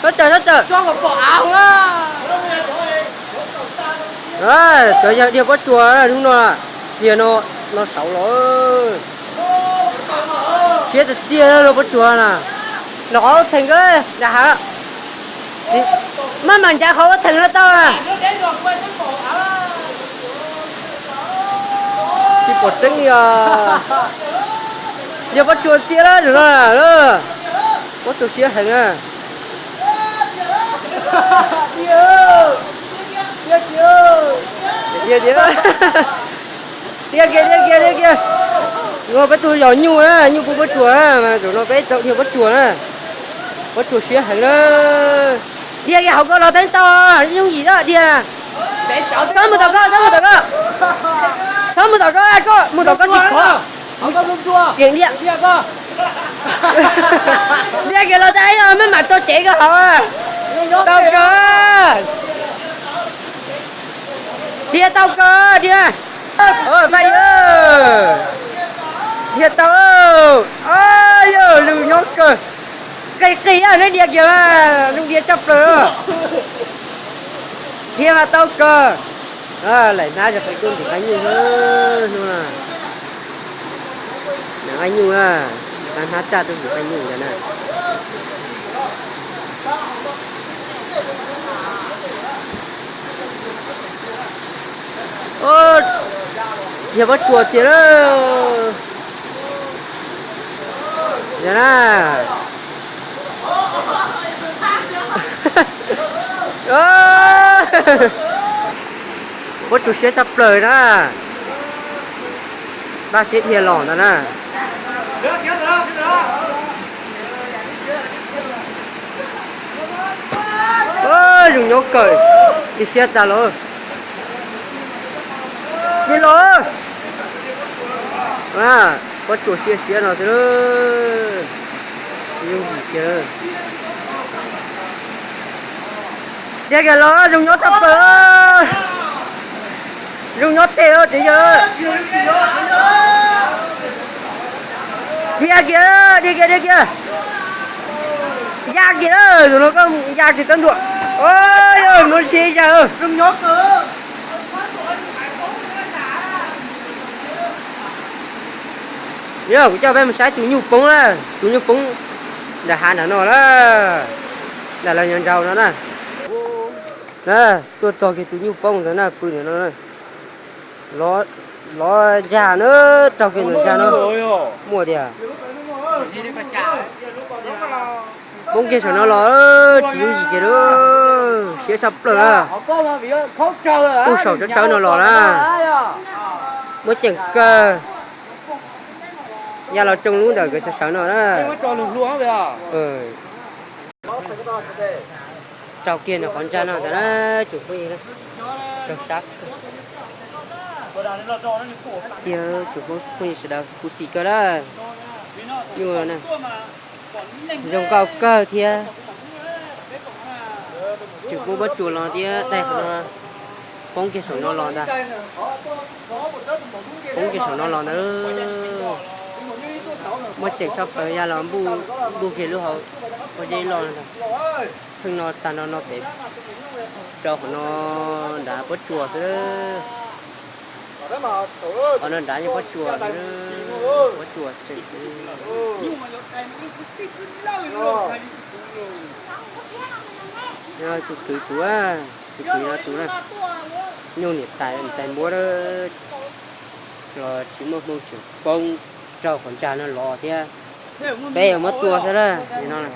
Sawv tawm, sawv tawm. Cov yog dhia pob tsuas hnub no, dhia no, no saud los. Siab tiag tiag los pob tsuas na. Los qhov ua theem kawg nram hav. Maj mam ncav qhov ua theem no tau na. Tsis pom tseeb li os. Yog pob tsuas tiag lawm no. Pob tsuas siab heev na. Dhia kiag, dhia kiag, dhia kiag. No peb tug yog nyuj na, nyuj pub pob tsuas na, mas zaum no peb tau dhia pob tsuas na. Pob tsuas siab heev na. Dhia kiag hauv ko los teeb tau, yooj yim dhia. Txhob mus tom ko, txhob mus tom ko. Txhob mus tom ko, koj mus tom ko tsis khov. Dhia kiag los tau, maj mam rau cev koj hauv. Tau kawg. Dhia tau kawg, dhia. Paj, dhia tau. Yog lug nyob kawg. Qis qis neb dhia kiag, lug dhia tshaj plaws. Dhia mas tau kawg. Laim hnab rau peb tuaj ntim qaib nyuj hnub no. Ntim qaib nyuj na, hnab tsaj tuaj ntim qaib nyuj ntawd na. Dhia pob tsuas tiag lawm. Yog na. Pob tsuas siab tshaj plaws na. Npaj siab dhia los ntawd na. Zoo nyob kawg, cia siab tas los. Dhia los. Pob tsuas siab siab no xwb. Yooj yim kiag. Dhia kiag los, zoo nyob tshaj plaws. Zoo nyob tes los tsev yawg. Dhia kiag, dhia kiag, dhia kiag. Ya kiag, zaum no koj ya kiag tab ntuam. Yog no tsis ya. Yog kuv coj peb mus saib tus nyuj poob na, tus nyuj poob nram hav nram no na, nram lawv nyob nraud no na. Tuaj txog kiag tus nyuj poob ntawd na, pw ntawm no na. Lov ntsag na, raug kiag ntawm ntsag no. Muaj tiag. Poob kiag saum no los, tsis yooj yim kiag lawm, siab tshaj plaws na. Kuj saum tsawv tsawv no los na. Muaj ceem kawg. Ya los tsoo lub ntawm kawg sawv sawv no na. Raug kiag ntawm qhov ntsag no ntawd na, tsoom phooj ywg, raug sab. Tiag, tsoom phooj ywg sawv daws, khuv xim kawg lawm. Nyuj na, zoo nkauj kawg thiab. Tseem poob pob tsuas los thiab, daig qhov no poob kiag saum no los ntag. Poob kiag saum no los ntag. Muaj ceem tshaj plaws, ya los npuj, npuj kiag lub hauv pob zeb loj no ntag. Theej no tag no no pem rau qhov no nrad pob tsuas xwb. Qhov no nrad yog pob tsuas, pob tsuas tseem. Tus kwv tus, tus kwv no tus na, nyuj niam tais niam tais npuab los tsis muaj hmoo tseem poob rau qhov ntsag no los thiab. Peb yuav muab tua xwb na no.